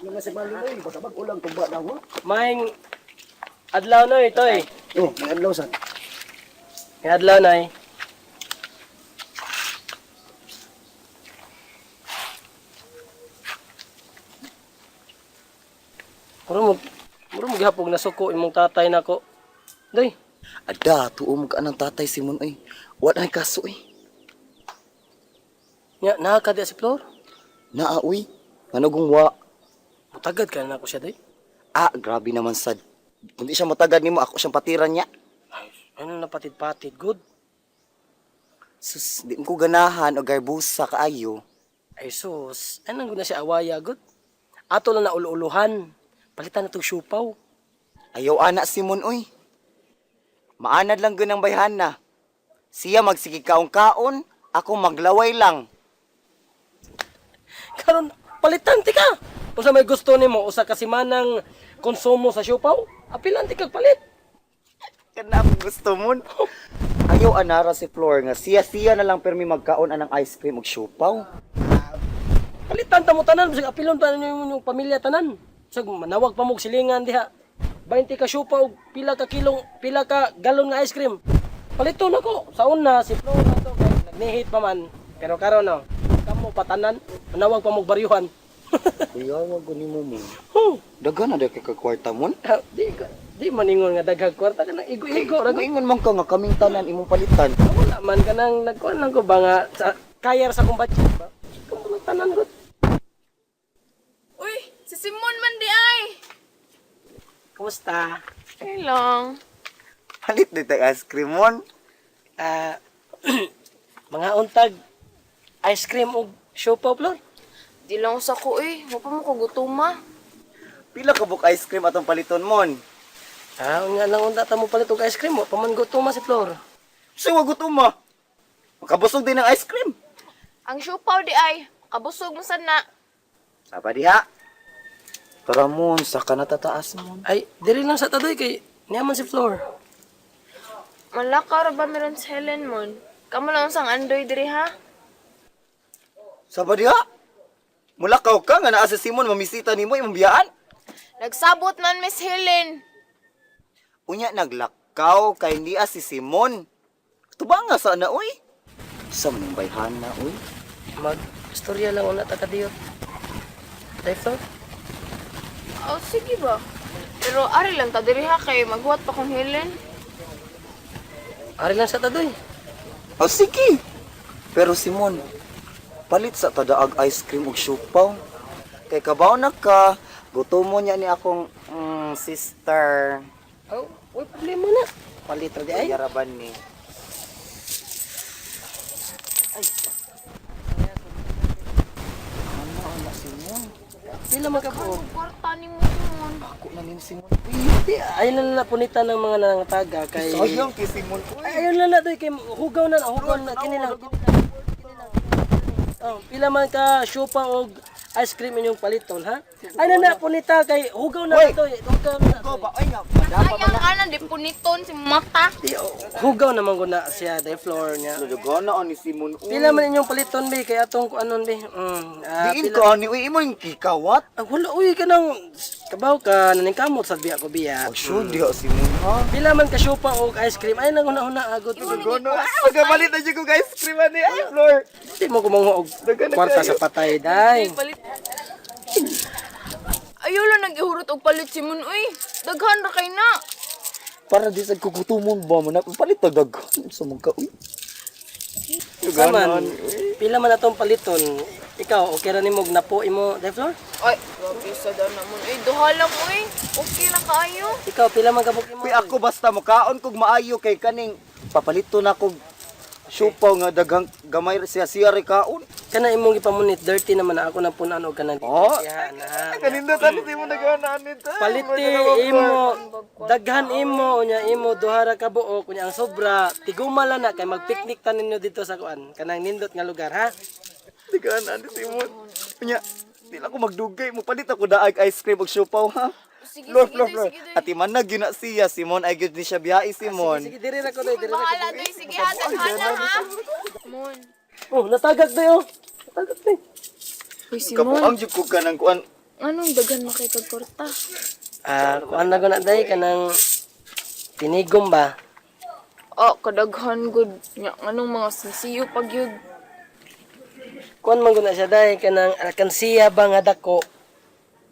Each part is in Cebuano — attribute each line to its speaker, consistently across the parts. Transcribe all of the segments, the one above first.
Speaker 1: Nga si Maling ay, basta mag-ulang tumba na ho.
Speaker 2: Maing adlaw no ito eh.
Speaker 1: Oh, may adlaw sad.
Speaker 2: May adlaw na eh. Muro mo, muro mo gihapog nasuko imong tatay nako. Doy,
Speaker 3: Ada, tuo mo ka ng tatay Simon ay. Wala ay kaso eh.
Speaker 2: nya naa ka di si Flor.
Speaker 3: Naa uy. Ngano kung wa?
Speaker 2: Mutagad ka na nako siya doy.
Speaker 3: Ah, grabe naman sad. Kung di siya matagad nimo, ako siyang patiran niya.
Speaker 2: Ay, ano na patid-patid good.
Speaker 3: Sus, di mo ko ganahan o garbusa kaayo.
Speaker 2: Ay sus, anong guna siya awaya good. Ato lang na ulo-uluhan. Palitan na tong siupaw.
Speaker 3: Ayaw ana Simon uy. Maanad lang gyud ang bayhana. Siya magsige kaon-kaon, ako maglaway lang.
Speaker 2: Karon palitan ti ka. Unsa may gusto nimo usa ka simanang konsumo sa siupaw? Apilan ti kag palit.
Speaker 3: Kana ako gusto mo. Ayaw anara si Flor nga siya-siya na lang permi magkaon anang ice cream ug siupaw.
Speaker 2: Palitan ta mo tanan bisag apilon pa ninyo yung pamilya tanan. Bisag manawag pa mo og silingan diha. 20 ka siupaw og pila ka kilong pila ka galon nga ice cream. Paliton ako sa una si Flora to kay nagnihit pa man. Pero karon no, kamo patanan manawag pa mo og baryuhan.
Speaker 3: Kuya, wag nimo mo.
Speaker 2: Huh.
Speaker 3: Daghan na kay ka kwarta mon.
Speaker 2: Ah, Di maningon nga daghang kwarta kanang igo-igo ra gud.
Speaker 3: Moingon man ka nga kaming tanan imong palitan.
Speaker 2: Ah, wala man kanang nagkuan lang ko ba nga sa kayar sa akong budget ba. Kamo lang tanan gud.
Speaker 4: Uy, si Simon man di ay.
Speaker 2: Kumusta?
Speaker 4: Okay lang.
Speaker 3: Palit di tag ice cream mon.
Speaker 2: Ah, mga untag ice cream ug siopaw, Flor.
Speaker 4: Di lang sa ko eh. Wa pa mo ko gutuma.
Speaker 3: Pila ka buk ice cream atong paliton mon?
Speaker 2: Ah, nga lang unta ta mo palit og ice cream, wa pa man gutuma si Flor.
Speaker 3: Siya wag gutuma. Makabusog din ang ice cream.
Speaker 4: Ang siupaw di ay. Kabusog mo sad na.
Speaker 3: Saba diha. Tara mon, saka natataas mon.
Speaker 2: Ay, diri lang sa tadoy kay niyaman si Flor.
Speaker 4: Malakaw ra ba meron si Helen mon? Kamo lang sang andoy diri ha.
Speaker 3: Saba diha. Mulakaw ka nga naa sa Simon mamisita nimo imong biyaan.
Speaker 4: Nagsabot man Miss Helen.
Speaker 3: Unya naglakaw kay niya si Simon. Tuba nga sana oy. Sa man yung bayhana oy.
Speaker 2: Mag istorya lang una ta kadiyot. Day, Flor.
Speaker 4: Oh, sige ba? Pero ari lang ta diri ha kay maghuwat pa kong Helen.
Speaker 2: Ari lang sa tadoy.
Speaker 3: Oh, sige. Pero Simon, palit sa tadaag ice cream ug siupaw. Kay kabaw na ka, gutom mo niya ni akong sister.
Speaker 2: Oh, way problema na. Palit ra di ay.
Speaker 3: Yaraban ni. Ay. Ano ana Simon?
Speaker 2: Pila man ka buok?
Speaker 4: Kwarta ni mo Simon.
Speaker 3: Ako na nin Simon.
Speaker 2: Di, ayun lang na punitan ng mga nangataga kay
Speaker 3: Sayang kay Simon. Uy.
Speaker 2: Ay, ayun lang na doy kay hugaw na hugaw na kini lang. Kini lang. Kini lang. Oh, pila man ka siopa og ice cream inyong paliton ha? Ay na na punita kay hugaw na
Speaker 3: Hoy!
Speaker 2: doy, hugaw na.
Speaker 3: Go ba? Ay nga, madapa man
Speaker 4: Sayang
Speaker 3: na.
Speaker 4: ka na di puniton si mata.
Speaker 2: Di, oh, hugaw naman ko na siya day floor niya.
Speaker 3: Nadagana ani Simon. Uy.
Speaker 2: Pila man inyong paliton bi kay atong kuanon bi.
Speaker 3: Diin
Speaker 2: Pila.
Speaker 3: ka ani uy imo yung kikawat.
Speaker 2: Ah, wala uy kanang kabaw ka naningkamot sa biya ko biya.
Speaker 3: Oh, sure diha Simon ha.
Speaker 2: Pila man ka siopa og ice cream ay nang huna-huna agod.
Speaker 3: Dugono. Magabalit na jud ko ice cream ani ay Flor.
Speaker 2: Di mo kumango og
Speaker 3: Daghan na
Speaker 2: kwarta
Speaker 3: kayo.
Speaker 2: sa patay day.
Speaker 4: Di palit. Ayaw lang nag-ihurot og palit Simon uy. Daghan ra kay na.
Speaker 3: Para di sa kukutumon ba mo na palit ta daghan sa mga uy.
Speaker 2: Saman, pila man atong paliton. Ikaw, okay ra nimo og napo imo, Day Flor?
Speaker 4: Ay, grabe sa dana mo. Uy, duha lang uy. Okay lang kaayo.
Speaker 2: Ikaw, pila man kabuk imo?
Speaker 3: Uy ako basta mukaon kog maayo kay kaning papalito na kog siupaw nga daghang gamay siya siya re kaon.
Speaker 2: Kana imong gipamunit, dirty naman na ako nang punan og kanang
Speaker 3: Oh.
Speaker 2: siya na.
Speaker 3: Kanindot ani di mo nagana ani ta.
Speaker 2: Paliti imo, daghan imo unya imo duha ra ka buok unya ang sobra tiguma lang na kay magpiknik ta ninyo dito sa kuan kanang nindot nga lugar ha.
Speaker 3: Nagana ani Simon. Unya di lang ko magdugay mo palit ako daag ice cream ug siupaw ha.
Speaker 4: Sige,
Speaker 3: Flor,
Speaker 4: sige,
Speaker 3: Flor,
Speaker 4: doy,
Speaker 3: Flor.
Speaker 4: sige, doy.
Speaker 3: Ati man na gyud na siya Simon ay gyud ni siya biyai Simon.
Speaker 2: Sige, diri ra ko doy, diri ra ko.
Speaker 4: Bahala doy, sige ha, daghan na ha. Mon.
Speaker 2: Oh, natagak doy oh. Natagak doy.
Speaker 4: Uy, Simon.
Speaker 3: Kabuang jud ko kanang kuan.
Speaker 4: Anong daghan makay kag kwarta?
Speaker 2: Ah, kuan na ko na day kanang tinigom ba?
Speaker 4: Ah, kadaghan gud. Nya nganong mga sinsiyo pag yun.
Speaker 2: Kuan man gud na siya day kanang alkansiya ba nga dako?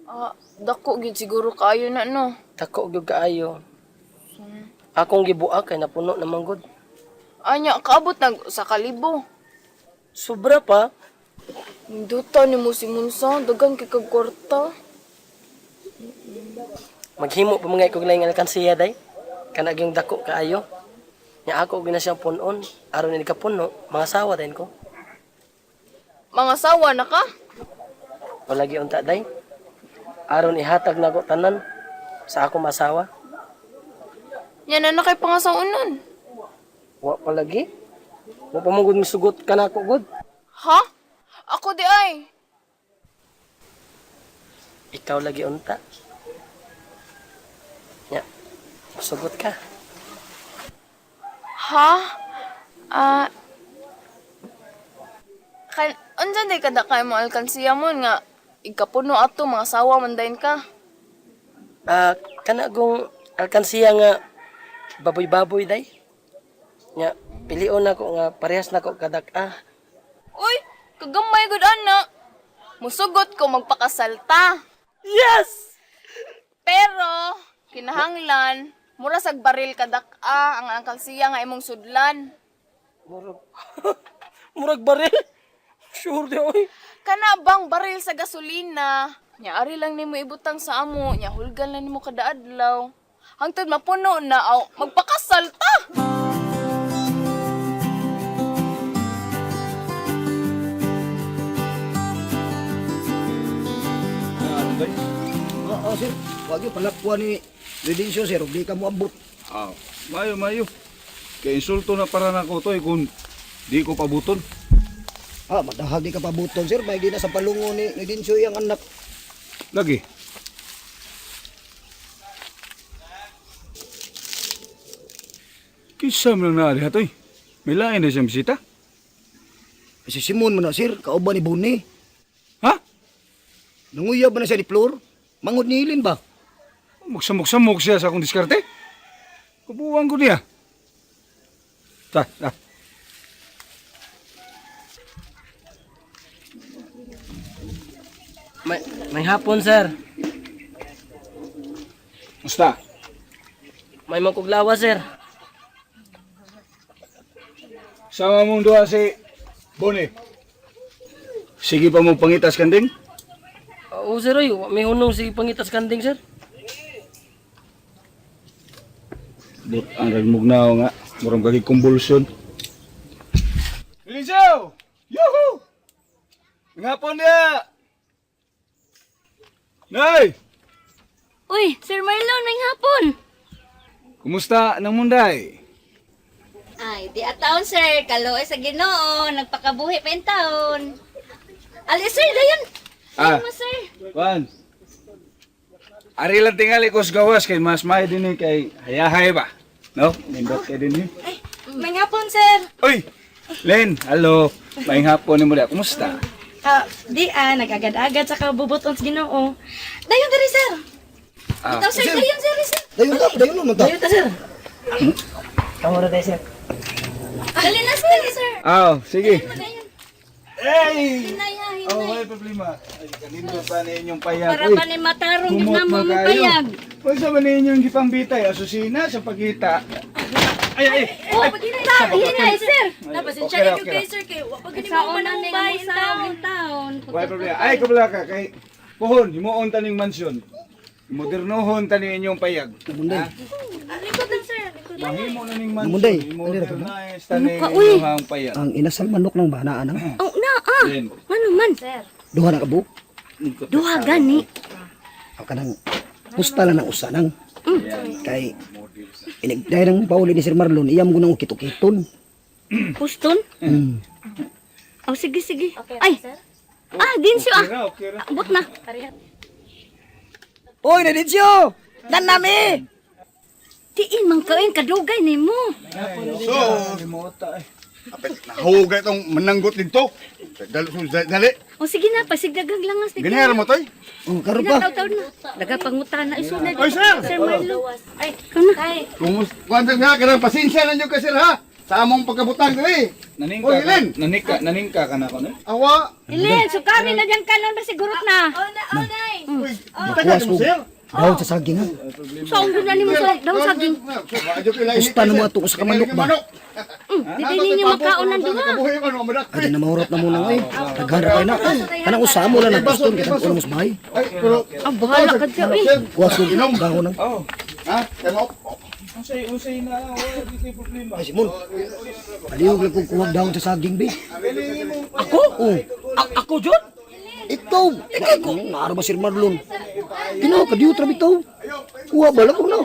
Speaker 4: Ah, dako gyud siguro kaayo na no.
Speaker 2: Dako gyud kaayo. Akong gibuak kay napuno naman gud.
Speaker 4: Anya, kaabot nag sa kalibo.
Speaker 2: Sobra pa.
Speaker 4: Duta ni mo si Munsa, daghan kay kag kwarta.
Speaker 2: Maghimo pa mga kog laing alkansiya day. Kana gyung dako kaayo. Nya ako gyud na siyang punon. Aron ini kapuno, mga sawa dayon ko.
Speaker 4: Mga sawa na ka?
Speaker 2: Wala gyud unta day. Aron ihatag nako tanan sa akong asawa.
Speaker 4: Nya na na kay pangasaunan.
Speaker 2: Wa pa lagi. Wa pa mo gud misugot kanako gud.
Speaker 4: Ha? Ako di ay.
Speaker 2: Ikaw lagi unta. Nya, sugot ka.
Speaker 4: Ha? Ah, kan unsa day kada kay mo alkansiya mo nga ikapuno ato mga sawa man dayon ka.
Speaker 2: Ah, kana gong alkansiya nga baboy-baboy day. Nya, pilion nako nga parehas nako kadak-a.
Speaker 4: Uy, kagamay gud ana. Musugot ko magpakasalta.
Speaker 2: Yes!
Speaker 4: Pero kinahanglan mura sag baril kadak-a ang alkansiya nga imong sudlan.
Speaker 2: Murag murag baril. Sure di oy.
Speaker 4: Kana bang baril sa gasolina? Nya ari lang nimo ibutang sa amo, nya hulgan lang nimo kada adlaw. Hangtod mapuno na aw magpakasal ta.
Speaker 1: Oo, sir. Wag yung palakwa ni Redencio, sir. Di ka mo abot.
Speaker 5: Ah, mayo mayo. Kay insulto na para nako to eh, kung di ko pabuton.
Speaker 1: Ah, madahag di ka pabuton, sir. May di na sa palungo ni Redencio yung anak.
Speaker 5: Lagi. Kinsa man lang naari hatoy. May lain na siyang bisita.
Speaker 1: Si Simon man na, sir. Kauban ni Buni.
Speaker 5: Ha?
Speaker 1: Nanguyab ba na siya ni Flor? Mangod ni Hilin ba?
Speaker 5: Magsamok-samok siya sa akong diskarte. Kubuhan ko niya. Ta, ta.
Speaker 2: May hapon, sir.
Speaker 5: Musta?
Speaker 2: May mangkuglawa, sir.
Speaker 5: Sama mong duha si Boni. Sige pa mo pangitas kanding.
Speaker 2: Oo, sir, oy. Wa May hunong si pangitas kanding, sir.
Speaker 5: But ang ragmugnaw nga, murang kagi convulsion. Eliseo! Yuhu! Ngapon niya! Nay!
Speaker 6: Uy, Sir Marlon, may hapon.
Speaker 5: Kumusta nang munday?
Speaker 6: Ay, di ataon sir, kaluoy sa Ginoo, nagpakabuhi pa yung taon. Ali sir, dayon.
Speaker 5: Ah.
Speaker 6: Dayon mo sir.
Speaker 5: Juan. Ari lang tingali ko sa gawas kay mas may din eh, kay hayahay ba? No? Nindot kay din eh.
Speaker 6: Ay, may hapon sir.
Speaker 5: Uy! Len, hello. Maayong hapon nimo diha. Kumusta?
Speaker 7: Ah, di ah, nag-agad-agad sa kabubuton sa Ginoo. Dayon diri sir.
Speaker 5: Ah.
Speaker 6: Ikaw sir, dayon sir, sir.
Speaker 1: Dayon ka, dayon naman ta.
Speaker 2: Dayon ta, sir. Kamu ra tayo, sir.
Speaker 6: Dali na sir, sir.
Speaker 5: Ah, sige.
Speaker 6: Dayon.
Speaker 5: Hey!
Speaker 6: Hinay ha, hinay.
Speaker 5: Oh, may problema. Ay, kanindot pa na inyong payag.
Speaker 6: Para
Speaker 5: Uy,
Speaker 6: pa ni matarong yun
Speaker 5: kumot
Speaker 6: na mo
Speaker 5: na
Speaker 6: mong
Speaker 5: kayo.
Speaker 6: payag.
Speaker 5: Unsa man ninyong gipangbitay asusina sa pagita. Ay ay.
Speaker 6: Oh, hinay, hinay sir.
Speaker 7: Napasensya
Speaker 5: Okay ra,
Speaker 7: na
Speaker 5: okay ra.
Speaker 7: kay sir kay wa pa gani
Speaker 6: Sa
Speaker 7: mo
Speaker 6: una
Speaker 7: man
Speaker 6: ni
Speaker 7: ang
Speaker 6: mong taon, taon.
Speaker 5: Way problema. Ay kabla ka kay puhon himuon taning mansyon. Modernohon tani inyong payag.
Speaker 1: Munday.
Speaker 7: Likod lang sir, likod lang.
Speaker 5: Mahimo na ning mansyon.
Speaker 1: Munday, dali ra ka ba?
Speaker 5: I-modernize tani
Speaker 6: Ano ka, uy?
Speaker 5: inyong payag.
Speaker 1: Ang inasal manok ng bana, anang.
Speaker 6: Oh, na ah.
Speaker 5: Then,
Speaker 6: Ano man?
Speaker 1: Duha na kabuok.
Speaker 6: Duha gani.
Speaker 1: Ang kanang pusta lang ng usa nang. Kay inigday ng pauli ni Sir Marlon, iyam ko nang ukit-ukiton.
Speaker 6: Puston?
Speaker 1: Mm.
Speaker 6: Oh, sige, sige. Ay. Ah, din siya
Speaker 5: okay
Speaker 6: ah.
Speaker 5: ra, okay ra.
Speaker 6: Abot na.
Speaker 1: Oy, Redencio! Nan nami!
Speaker 6: Tiin man kain kadugay nimo.
Speaker 5: So, eh.
Speaker 8: Apit nahugay tong mananggot dito. Dali, dali.
Speaker 6: O sige na, pasigdagang langas.
Speaker 8: Ganyan mo toy.
Speaker 1: Oh, karon pa.
Speaker 6: Taw-taw na. Nagapangutana na isunod.
Speaker 8: Oy, sir!
Speaker 6: Sir Marlo. Ay, kana.
Speaker 7: Tay,
Speaker 8: Kumusta kwanto nga kanang pasensya na nyo kasi ha. Sa among pagkabutang diri.
Speaker 5: Naningka
Speaker 8: Oy,
Speaker 5: ka,
Speaker 8: Helen.
Speaker 5: nanika, naningka ka na ko no?
Speaker 8: Awa.
Speaker 6: Ilin, sukari na dyan kanon ba sigurot na.
Speaker 7: oh na, oh nay.
Speaker 8: Uy,
Speaker 1: Makuha
Speaker 8: mo sir.
Speaker 1: Dahon sa saging ha.
Speaker 6: Saong na nimo sa daw saging.
Speaker 1: Pusta na mo ato sa kamanok ba?
Speaker 6: Di ninyo makaon ang duha.
Speaker 1: Ay, na mahurot na muna oy. Daghan ra kay na. Kanang usa mo lang nagpuston kay tag-uno mo sa bahay.
Speaker 8: Ay, pero
Speaker 6: Ah, bahala ka dyan, eh.
Speaker 1: Kuha ko dahon nang.
Speaker 5: Oh,
Speaker 8: Ha? Kano?
Speaker 5: unsay unsay na wala dito problema.
Speaker 1: Ay, Simon. Palihog lang kong kuwag dahon sa saging, be.
Speaker 2: Ako?
Speaker 1: Oh,
Speaker 2: Ako jud?
Speaker 1: ikaw. Ikaw ko. Naaro ba Sir Marlon? Tinaw ka diyo, trabitaw. Kuha ba lang ko na.